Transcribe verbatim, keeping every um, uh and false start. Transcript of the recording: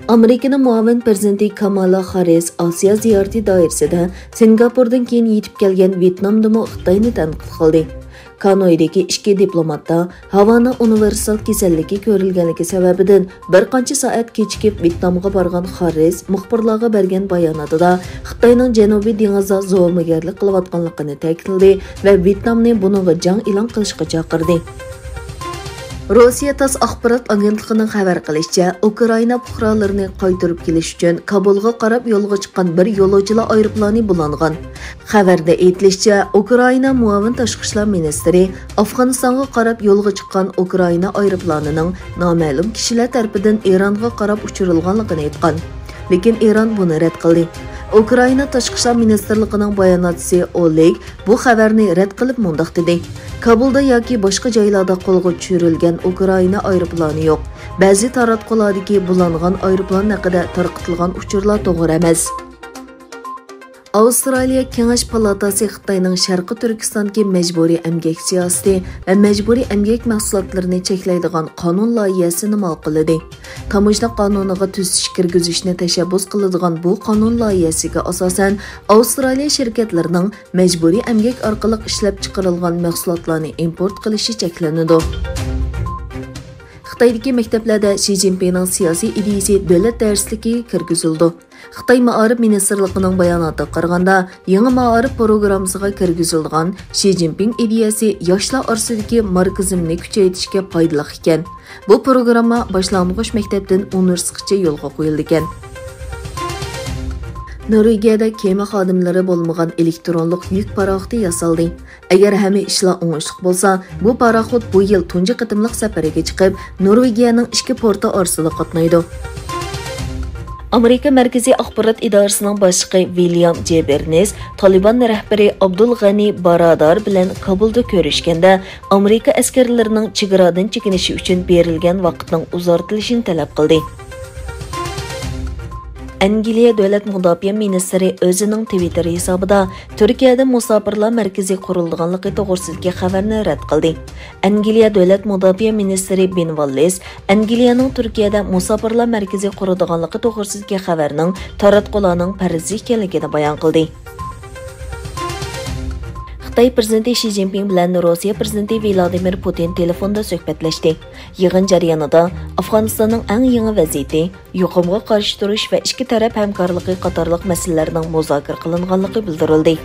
ئامېرىكىنىڭ مۇئاۋىن پىرېزىدېنتى كامالا خاررىس ئاسىيا زىيارىتى دائىرىسىدە سىنگاپوردىن كېيىن يېتىپ كەلگەن ۋيېتنامدىمۇ خىتاينى تەنقىد قىلدى. كانويدىكى ئىككى دىپلوماتتا ھاۋانا ئۇنىۋېرسال كېسەللىكى كۆرۈلگەنلىكى سەۋەبىدىن بىر قانچە سائەت كېچىكىپ ۋيېتنامغا بارغان خاررىس مۇخبىرلارغا بەرگەن باياناتىدا خىتاينىڭ جەنۇبىي دېڭىزدا زومىگەرلىك قىلىۋاتقانلىقىنى تەكىتلىدى ۋە ۋيېتنامنى بۇنىڭغا جەڭ ئېلان قىلىشقا چاقىردى. روسىيە تاس ئاخبارات ئاگېنتلىقىنىڭ خەۋەر قىلىشىچە، ئۇكرائىنا پۇقرالىرىنى قايتۇرۇپ كېلىش ئۈچۈن كابۇلغا قاراپ يولغا چىققان بىر يولۇچىلار ئايروپىلانى بۇلانغان. خەۋەردە ئېيتىلىشىچە، ئۇكرائىنا مۇئاۋىن تاشقى ئىشلار مىنىستىرى ئافغانىستانغا قاراپ يولغا چىققان ئۇكرائىنا ئايروپىلانىنىڭ نامەلۇم كىشىلەر تەرىپىدىن ئىرانغا قاراپ ئۇچۇرۇلغانلىقىنى ئېيتقان. لېكىن ئىران بۇنى رەت قىلدى. ئۇكرائىنا تاشقى ئىشلار مىنىستىرلىقىنىڭ باياناتچىسى ئولېگ بۇ خەۋەرنى رەت قىلىپ مۇنداق دېدى: «كابۇلدا ياكى باشقا جايلاردا قولغا چۈشۈرۈلگەن ئۇكرائىنا ئايروپىلانى يوق. بەزى تاراتقۇلاردىكى بۇلانغان ئايروپىلان ھەققىدە تارقىتىلغان ئۇچۇرلار توغرا ئەمەس.» ئاۋسترالىيە كېڭەش پالاتاسى خىتاينىڭ شەرقىي تۈركىستاندىكى مەجبۇرىي ئەمگەك سىياسىتى ۋە مەجبۇرىي ئەمگەك مەھسۇلاتلىرىنى چەكلەيدىغان قانۇن لايىھەسىنى ماقۇللىدى. تاموژنا قانۇنىغا تۈزىتىش كىرگۈزۈشنى تەشەببۇس قىلىدىغان بۇ قانۇن لايىھەسىگە ئاساسەن، ئاۋسترالىيە شىركەتلىرىنىڭ مەجبۇرىي ئەمگەك ئارقىلىق ئىشلەپچىقىرىلغان مەھسۇلاتلارنى ئىمپورت قىلىشى چەكلىنىدۇ. خىتايدىكى مەكتەپلەردە شى جىنپىڭنىڭ سىياسىي ئىدىيىسى دۆلەت دەرسلىكىگە كىرگۈزۈلىدۇ. خىتاي مائارىپ مىنىستىرلىقىنىڭ باياناتىغا قارىغاندا، يېڭى مائارىپ پروگراممىسىغا كىرگۈزۈلىدىغان شى جىنپىڭ ئىدىيەسى ياشلار ئارىسىدىكى ماركسىزمنى كۈچەيتىشكە پايدىلىق ئىكەن. بۇ پروگرامما باشلانغۇچ مەكتەپتىن ئۇنىۋېرسىتېتقىچە يولغا قويۇلىدىكەن. نورۋېگىيەدە كېمە خادىملىرى بولمىغان ئېلېكترونلۇق يۈك پاراخوتى ياسالدى. ئەگەر ھەممە ئىشلار ئوڭۇشلۇق بولسا، بۇ پاراخوت بۇ يىل تۇنجى قېتىملىق سەپىرىگە چىقىپ، نورۋېگىيەنىڭ ئىككى پورتى ئارىسىدا قاتنايدۇ. ئامېرىكا مەركىزىي ئاخبارات ئىدارىسىنىڭ باشلىقى ۋىليام جې بېرنس تالىبان رەھبىرى ئابدۇل غەنى بارادار بىلەن كابۇلدا كۆرۈشكەندە، ئامېرىكا ئەسكەرلىرىنىڭ چېگرادىن چېكىنىشى ئۈچۈن بېرىلگەن ۋاقىتنىڭ ئۇزارتىلىشىنى تەلەپ قىلدى. ئەنگلىيە دۆلەت مۇداپىئە مىنىستىرى ئۆزىنىڭ تىۋىتتېر ھېسابىدا تۈركىيەدە مۇساپىرلار مەركىزى قۇرۇلىدىغانلىقى توغرىسىدىكى خەۋەرنى رەت قىلدى. ئەنگلىيە دۆلەت مۇداپىئە مىنىستىرى بېن ۋاللېس ئەنگلىيەنىڭ تۈركىيەدە مۇساپىرلار مەركىزى قۇرىدىغانلىقى توغرىسىدىكى خەۋەرنىڭ تاراتقۇلارنىڭ پەرىزى ئىكەنلىكىنى بايان قىلدى. خىتاي پىرېزىدېنتى شى جىنپىڭ بىلەن روسىيە پىرېزىدېنتى ۋلادىمىر پۇتىن تېلېفوندا سۆھبەتلەشتى. يىغىن جەريانىدا ئافغانىستاننىڭ ئەڭ يېڭى ۋەزىيىتى، يۇقۇمغا قارشى تۇرۇش ۋە ئىككى تەرەپ ھەمكارلىقى قاتارلىق مەسىلىلەرنىڭ مۇزاكىرە قىلىنغانلىقى بىلدۈرۈلدى.